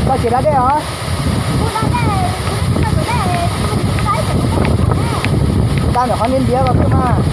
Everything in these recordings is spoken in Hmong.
Koj tsis da dej os? Kuv da ntawm qhov ntiav ntiav los xwb mas.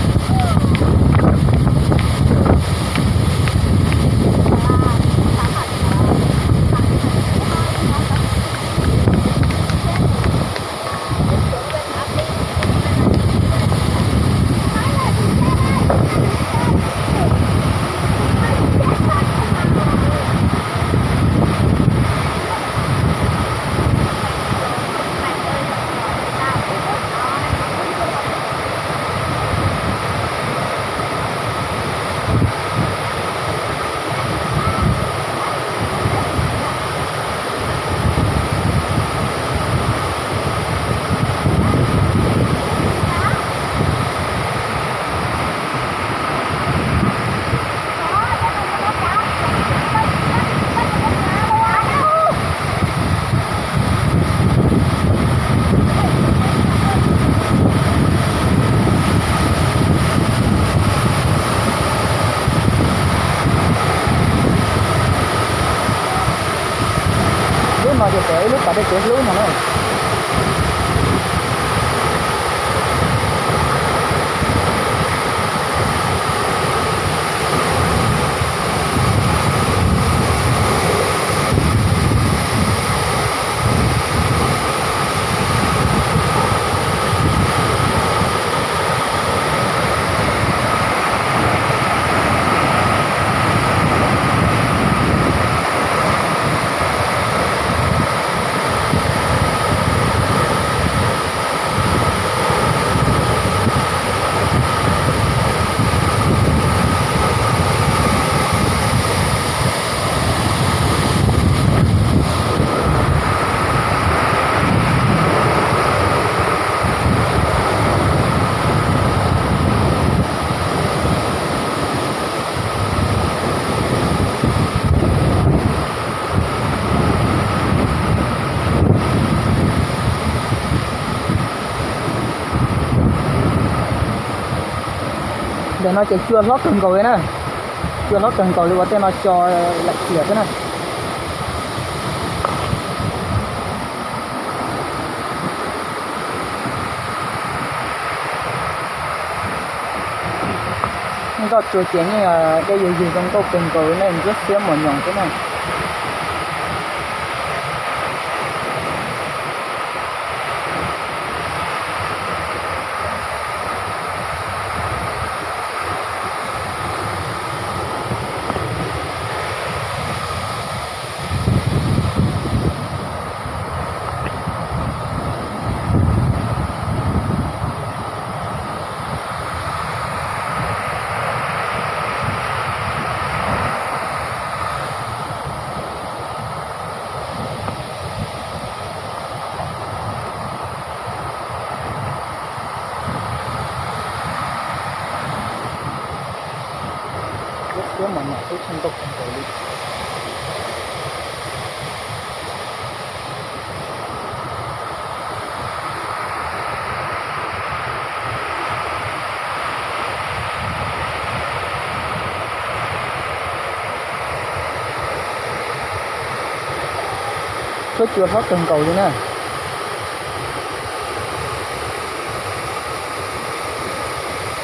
Lub no ces txawm ib lub pas dej kev hlub no na. Ntawm no ces cua hlob kawg nkaus li na. Cua hlob kawg nkaus li uas tej no co lam ciam xwb na. Nkauj cua ces yeej dej yuag yug zoo nkauj kawg nkaus li na, ntsuab xiab mos nyoos xwb na. Ntsuab xiab mos nyoos xwb, tsis nkauj kawg nkaus li. Tshuab cua hlob kawg nkaus li na.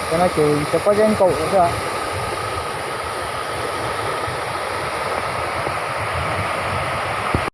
Cov no ces ntshe pob zeb nkaum lawm xwb.